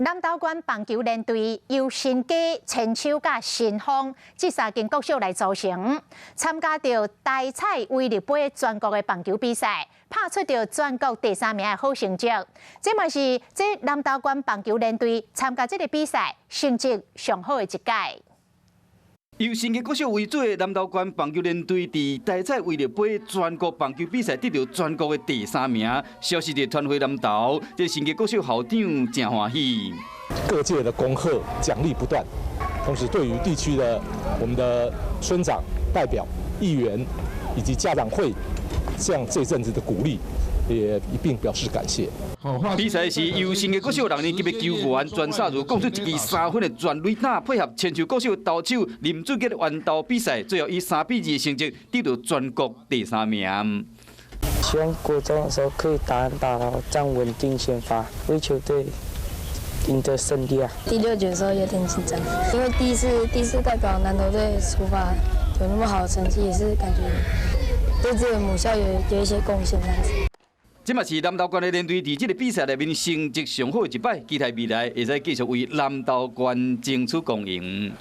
南投縣棒球聯隊由新家、千秋佮新豐這三間國小來組成，參加著台彩威力杯全國的棒球比賽，拍出著全國第三名的好成績。這嘛是這南投縣棒球聯隊參加這个比賽成績上好的一屆。由新家國小為主的南投縣棒球聯隊，佇台彩威力杯全國棒球比賽得著全國的第三名，消息佇傳回南投，這新家國小校長誠歡喜。各界的恭賀獎勵不斷，同時對於地區的我們的村長代表、議員以及家長會，這樣這陣子的鼓勵，也一併表示感謝。比賽是由新家國小六年級的球員全沙如攻出一支3分的全壘打，配合千秋國小投手林俊傑的完投比賽，最後以3比2的成績得著全國第三名。希望國中的時候可以打安打，然後這樣穩定先發，為球隊贏得勝利啊！第六局的時候有點緊張，因為第一次代表南投隊出發，有那麼好的成績，也是感覺對自己的母校有一些貢獻這樣子。這嘛是南投縣的聯隊佇這个比賽內面成績上好的一擺，期待未來會使繼續為南投縣爭取光榮。